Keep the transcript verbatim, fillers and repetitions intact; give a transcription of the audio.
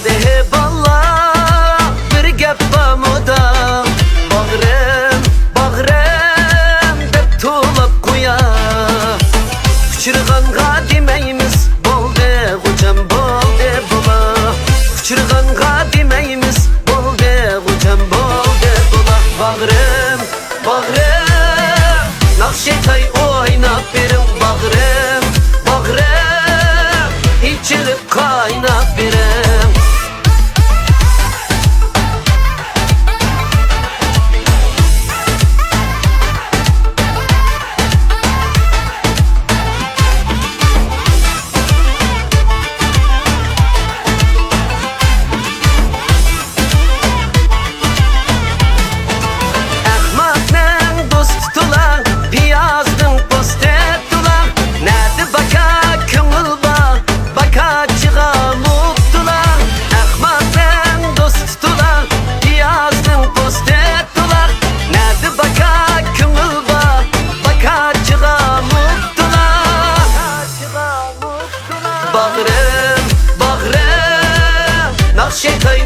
دېھى باللا، بىر گەپ بارمۇدا؟ باغرىم، باغرىم دەپ توۋلاپ قويا. ئۇچرىغانغا دېمەيمىز، بولدى غوجام، بولدى بولا. ئۇچرىغانغا دېمەيمىز، بولدى غوجام، بولدى بولا. باغرىم، باغرىم، ناخشا ئېيتاي ئويناپ بېرىڭ. باغرىم، باغرىم، ئېچىلىپ قايناپ بېرىڭ. ئەخمەقنىڭ دوستى تولا، پىيازنىڭ پوستى تولا. نەدە باكا كۆڭۈل بار، باكاچىغا مۇپتىلا. ئەخمەقنىڭ دوستى تولا، پىيازنىڭ پوستى تولا. نەدە باكا كۆڭۈل بار، باكاچىغا مۇپتىلا. باغرىم، باغرىم، ناخشا ئېيتاي